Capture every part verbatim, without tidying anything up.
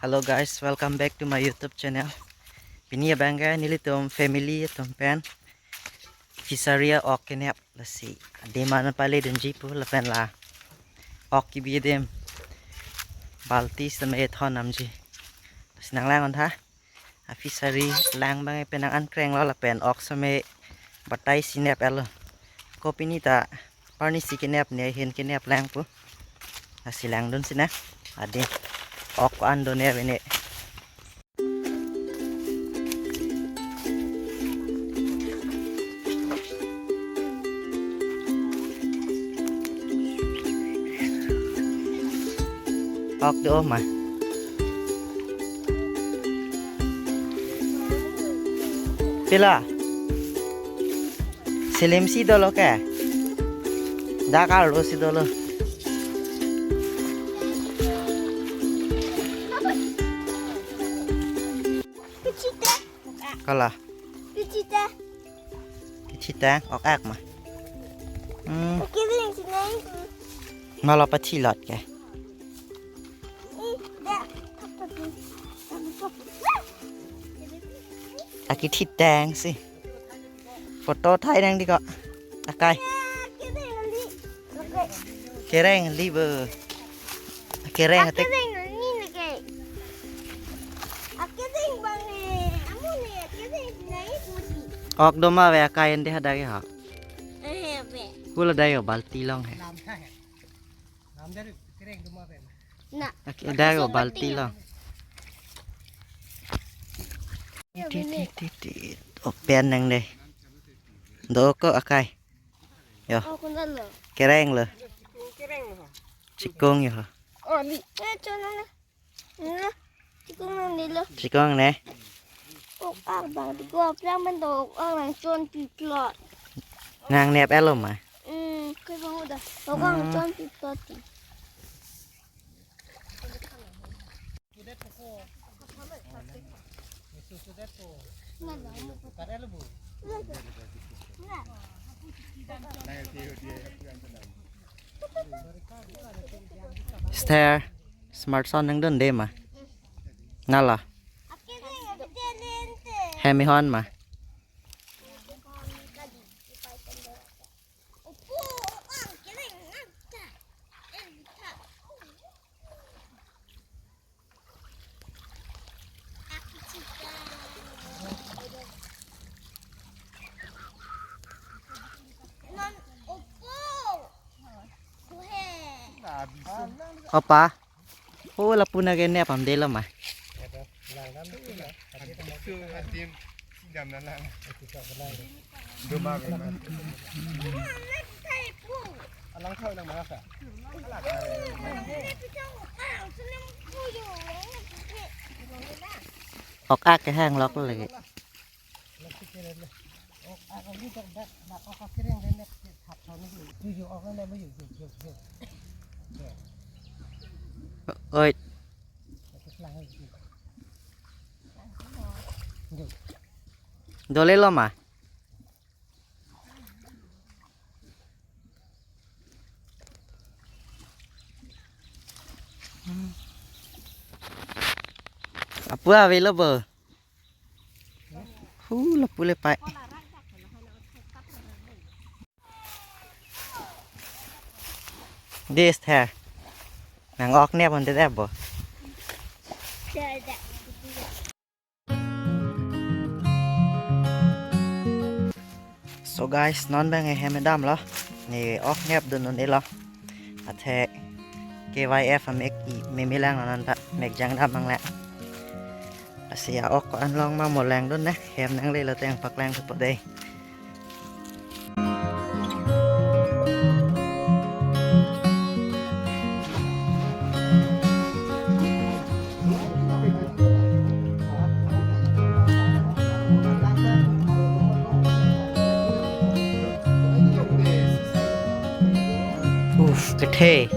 Hello guys, welcome back to my YouTube channel. Pini abang ke nelitum family atum pen fishery ok kenep, lasi adim an paledunji pu lapen la ok kebi adim balti sitame thon damji. Lasi nanglang-un tha. A fishery lang abang ke penang an krenglo lapen ok sitame batai si nep-etlo. Ko pini ta parni si kenep ne ahin kenep lang pu. Lasi langdun si nang. Adim ok an do ne bene. Ok do ma. Pila? Selim si dolo ke? Dak arlo si dolo. Pichite. Kala. Pichite. Pichite, ok ak ma. Hmm. Oke, bilang sini. Malo pachilot ke. Ih, dah. Apa tu? Akithitang si. Photo thai nang di ko. Akai. Kereng li bo. Kereng atik. Kereng ni ke. Kereng bang ni. Amu ni kereng ni puji. Ok do ma ve akai ende hadak ke ha. Eh, be. Hula dai yo balti long he. Na. Oke, dak yo balti long. Ti, ti, ti, ti. Open nang dei. Do ko akai. Yo. Oh, kun lo. Kereng lo. Kereng lo. Chikung yo. Oh, ni. Eh, chon na. Na. Chikung nang ni lo. Chikung ne. Ok ak bang di ko aplang man do ok ak nang chonpiplot. Nang nep-etlo ma? Hmm, ke bang udah. Ok ak nang chonpiplot. Sther, smartphone nang dun de ma? Nala. Hem ihon ma? Opa. Oh, lapu na ke nep amde lo ma. Ok ak kehang lok lagi. Oi. Dole lo ma? Apu ave lo bo. Hu lapu le pai. This here. Nang ok nep on the bo. So guys, non bang ehem damlo. Ne ok nep dun un-e lo. Athe K Y F amek i meme lang non ta mek jang dam ang le. Lasi a-ok ko-an long ma mo langdun ne. Hem nanglelo teng paklang thupo dei. Uf, kethe.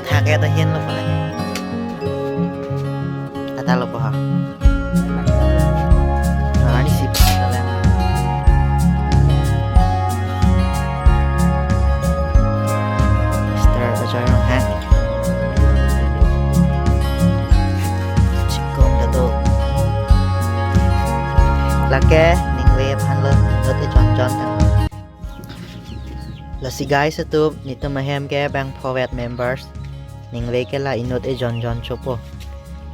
Thak ya ta hin lo pala. Kata lo po ha. Ani sip kata lang. ke ningve aphan lo inut ejon jon tang. Lasi guys atum, netum ahem ke bang phovet members. Ningve ke la inut ejon jon chopo.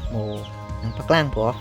Mo nangpaklangpo.